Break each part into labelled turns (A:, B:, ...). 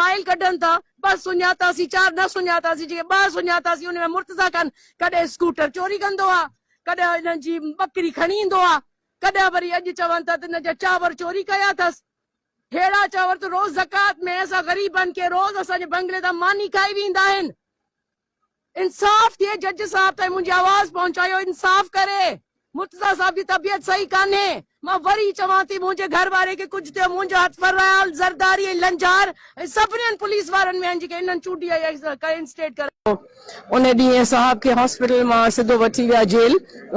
A: File ڪڍن ٿا، ٻه سڃاتاسين، چار نه سڃاتاسين، جيڪي ٻه سڃاتاسين ان ۾ مرتضيٰ خان ڪڏهن اسڪوٽر چوري ڪندو آ، ڪڏهن انهن جي ٻڪري کڻي ايندو آ، ڪڏهن وري اڄ چون ٿا ته انهن جا چانور چوري ڪيا اٿس. ههڙا چانور ته روز زڪوات ۾ اسان غريبن کي روز اسان جي بنگلي تان ماني کائي ويندا آهن. انصاف ٿئي جج صاحب تائين منهنجي آواز پهچايو انصاف ڪري مرتضيٰ صاحب جي طبيعت صحيح ڪانهي مان وري چوان ٿي منهنجي گهر واري کي ڪجهه ٿيو منهنجو هٿ فريال زرداري ۽ لنجار ۽ سڀني پوليس وارن ۾ آهن جيڪي انهن چونڊي ۽ انسٽيٽ ڪري ان ڏينهن صاحب کي هاسپيٽل مان سڌو وٺي ويا جيل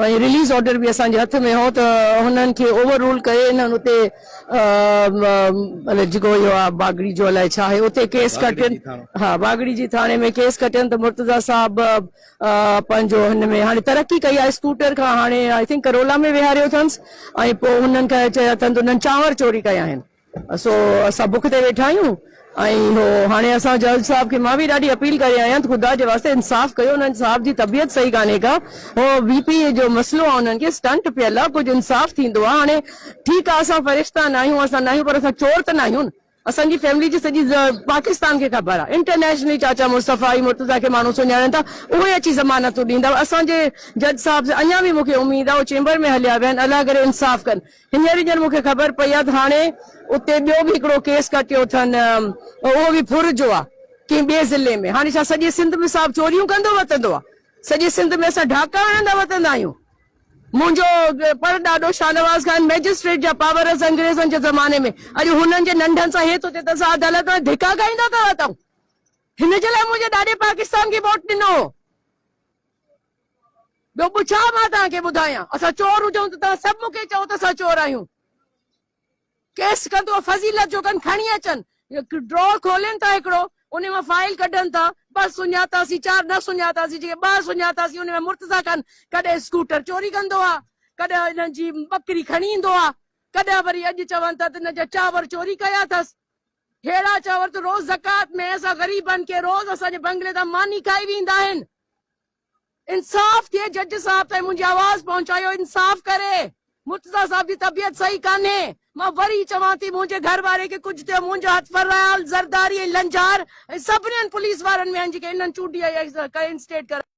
A: ۽ رليز آرڊر به اسان جي هٿ ۾ هو ته هنن کي اوور رول ڪري انهن اتي جيڪو اهو آ باگڙي جو الائي ڇا آهي اتي ڪيس ڪٽين ها باگڙي جي ٿاڻي ۾ ڪيس ڪٽين ته مرتضيٰ صاحب پنهنجو هن ۾ هاڻي ترقي ڪئي آهي اسڪوٽر کان هاڻي I think Corolla ۾ ويهاريو اٿنس ۽ پوء هنن کي چيو اٿن ته هنن چانور چوري ڪيا آهن سو اسان بک تي ويٺا آهيون ۽ هو هاڻي اسان جج صاحب کي مان به ڏاڍي اپيل ڪري آيان ته خدا جي واسطي انصاف ڪيو انهن صاحب جي طبيعت صحيح ڪانهي ڪا هو بي پي جو مسئلو آهي انهن کي اسٽنٽ پيل آهي ڪجهه انصاف ٿيندو آهي هاڻي ٺيڪ آهي اسان فرشتا ناهيون اسان ناهيون پر اسان چور ته ناهيون نه اسان جي فيملي جي سڄي پاڪستان کي خبر آهي انٽرنيشنلي چاچا مصطفيٰ ۽ مرتضيٰ کي ماڻهو سڃاڻن ٿا اهي اچي ضمانتون ڏيندا اسان جي جج صاحب سان اڃا به مون کي اميد آهي هو چيمبر ۾ هليا ويا آهن الله ڪري انصاف ڪن هينئر ئي ڄڻ مون کي خبر پئي آ ته هاڻي اتي ٻيو به هڪڙو ڪيس ڪٽيو اٿن، اهو به ڦر جو آ، ڪنهن ٻئي ضلعي ۾. هاڻي ڇا سڄي سنڌ ۾ صاحب چوريون ڪندو وتندو آ؟ سڄي سنڌ ۾ اسان ڍاڪا هڻندا وتندا آهيون. منهنجو پڙ ڏاڏو شاهنواز خان مئجسٽريٽ جا پاورز انگريزن جي زماني ۾، اڄ هنن جي ننڍن سان هي ٿو ٿئي ته اسان عدالت ۾ ڌڪا کائيندا ٿا وتون. هن جي لاء منهنجي ڏاڏي پاڪستان کي ووٽ ڏنو هو. ٻيو به ڇا مان توهان کي ٻڌايان؟ اسان چور هجون ته توهان سڀ مون کي چئو ته اسان چور آهيون. ڪيس ڪندو فضيلت جو ڪن کڻي اچن. ڊرا کولين ٿا هڪڙو، ان مان فائل ڪڍن ٿا. ٻه سڃاتاسين، چار نه سڃاتاسين، جيڪي ٻه سڃاتاسين ان ۾ مرتضيٰ خان ڪڏهن اسڪوٽر چوري ڪندو آ، ڪڏهن انهن جي ٻڪري کڻي ايندو آ، ڪڏهن وري اڄ چون ٿا ته انهن جا چانور چوري ڪيا اٿس. ههڙا چانور ته روز زڪوات ۾ اسان غريبن کي روز اسان جي بنگلي تان ماني کائي ويندا آهن. انصاف ٿئي جج صاحب تائين منهنجي آواز پهچايو انصاف ڪري مرتضيٰ صاحب جي طبيعت صحيح ڪانهي مان وري چوان ٿي منهنجي گهر واري کي ڪجهه ٿيو منهنجو هٿ فريال زرداري ۽ لنجار ۽ سڀني پوليس وارن ۾ آهن جيڪي انهن چونڊي ۽ انسٽيٽ ڪرائي.